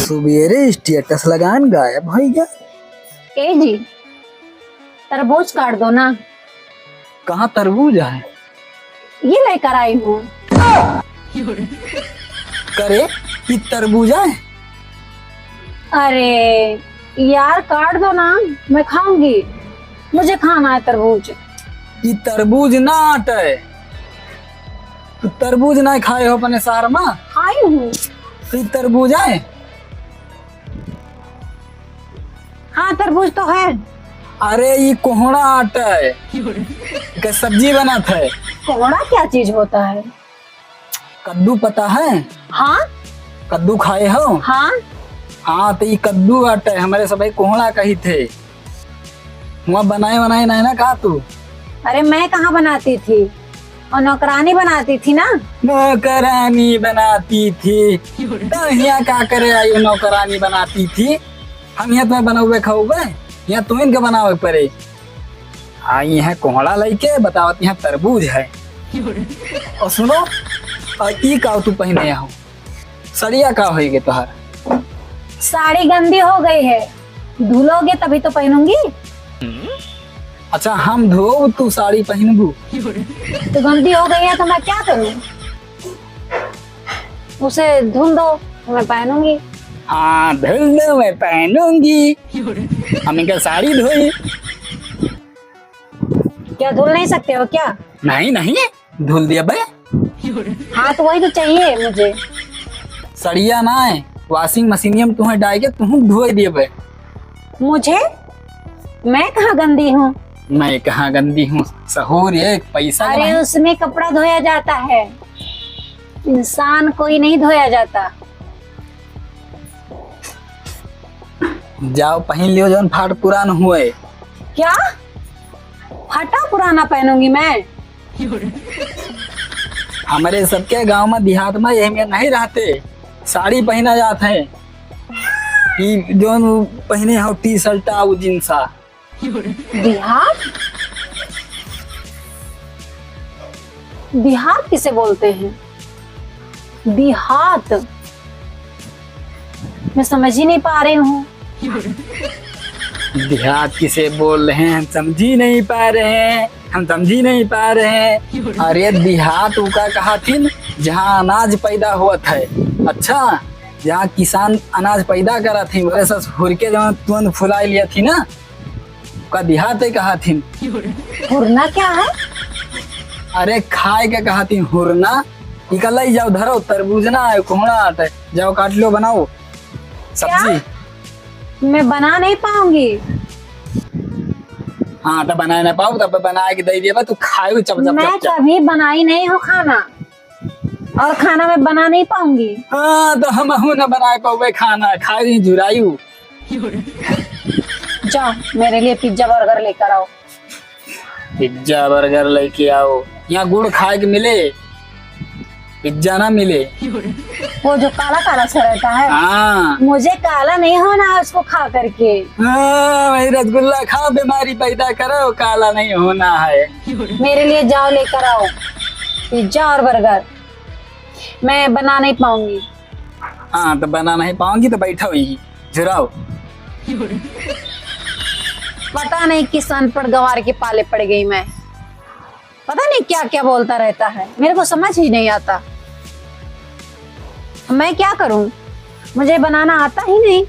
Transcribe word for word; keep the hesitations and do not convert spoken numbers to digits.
सुबेरे status लगान गायब होइ गया। ए जी, तरबूज काट दो ना। कहाँ तरबूज है? ये लेकर आई हूँ। करे, ई तरबूज है? अरे यार, काट दो ना, मैं खाऊंगी, मुझे खाना है तरबूज। ई तरबूज ना आटे। तू तरबूज ना खाए हो अपने शहर में? खाई हूँ। तो ई तरबूज है? हाँ, तरबूज तो है। अरे, ई कोहड़ा आटे, एकर सब्जी बनत है। कोहड़ा क्या चीज होता है? कद्दू पता है? हाँ। कद्दू खाए हो? हाँ। हाँ, तो ई कद्दू आटे, हमरे सभे कोहड़ा कहित है। हुआँ बनाए वनाए नाहीं ना का तू? अरे, मैं कहाँ बनाती थी, और नौकरानी बनाती थी ना। नौकरानी बनाती थी? तो हियाँ का करे आई नौकरानी बनाती थी? हम हियाँ तुम्हें बनौबे खौबे, हियाँ तुहिन के बनावे पड़े। आई है कोहड़ा लइके, बतावत हियाँ तरबूज है। और सुनो, और ई का तू पहिने हो? सड़िया का होई गे तोहार? साड़ी गंदी हो गई है, धुलोगे तभी तो पहनूंगी। अच्छा, हम धोब, तू साड़ी पहनबू? तो गंदी हो गई है तो मैं क्या करूँ? उसे धुल दो, मैं पहनूंगी। हाँ, धुल दो, मैं पहनूंगी। हम इनका साड़ी धोई। क्या धुल नहीं सकते हो क्या? नहीं, नहीं, धुल दिया बे। हाँ, तो वही तो चाहिए मुझे। सड़िया ना है, washing मशीनिया में तुम्हें डाल के तुम धोए दिए बे। मुझे? मैं कहाँ गंदी हूँ? मैं कहाँ गंदी हूँ? सहूर एक पैसा का अरे, नहीं। उसमें कपड़ा धोया जाता है, इंसान कोई नहीं धोया जाता। जाओ, पहिन लियो जौन फाट पुरान हुए। क्या? फटा पुराना पहनूंगी मैं? हमरे सबके गांव में, देहात में, यही में नहीं रहते, साड़ी पहिना जात है। ई जौन उ पहिने हो टी शर्ट आ उ जींस आ। देहात? देहात किसे बोलते हैं? देहात? मैं समझ ही नहीं पा रही हूँ। देहात किसे बोल रहे हैं, हम समझ ही नहीं पा रहे हैं, हम समझ ही नहीं पा रहे हैं। अरे, देहात उका कहा थी न, जहाँ अनाज पैदा होत है। अच्छा, जहाँ किसान अनाज पैदा करत ही, वैसे हुरके जौन तुरंत फुलाई लिया थी ना, का देहात है कहा थी। हुरना क्या है? अरे, खाए के कहा थी हुरना। इका लई जाओ, धरो, तरबूज ना है, कोहड़ा आटे, जाओ काट लो, बनाओ सब्जी। क्या? मैं बना नहीं पाऊंगी। हाँ, तो बनाए ना पाओ, तब बनाए के दे दिया, तू खाए चप चप मैं चप चप। कभी बनाई नहीं हूँ खाना, और खाना मैं बना नहीं पाऊंगी। हाँ, तो हमहू ना बनाए पावे खाना, खाए ही जुरायु। जाओ, मेरे लिए पिज्जा बर्गर लेकर आओ। पिज्जा बर्गर लेके आओ। यहाँ गुड़ खाए के मिले, पिज्जा ना मिले। वो जो काला काला सा रहता है, हाँ। मुझे काला नहीं होना है उसको खा करके। हाँ, वही रसगुल्ला खाओ, बीमारी पैदा करो, काला नहीं होना है। मेरे लिए जाओ, लेकर आओ पिज्जा और बर्गर। मैं बना नहीं पाऊंगी। हाँ, तो बना नहीं पाऊंगी तो बैठो यहीं, जुराओ। पता नहीं किस अनपढ़ गंवार के पाले पड़ गई मैं। पता नहीं क्या क्या बोलता रहता है, मेरे को समझ ही नहीं आता। मैं क्या करूं, मुझे बनाना आता ही नहीं।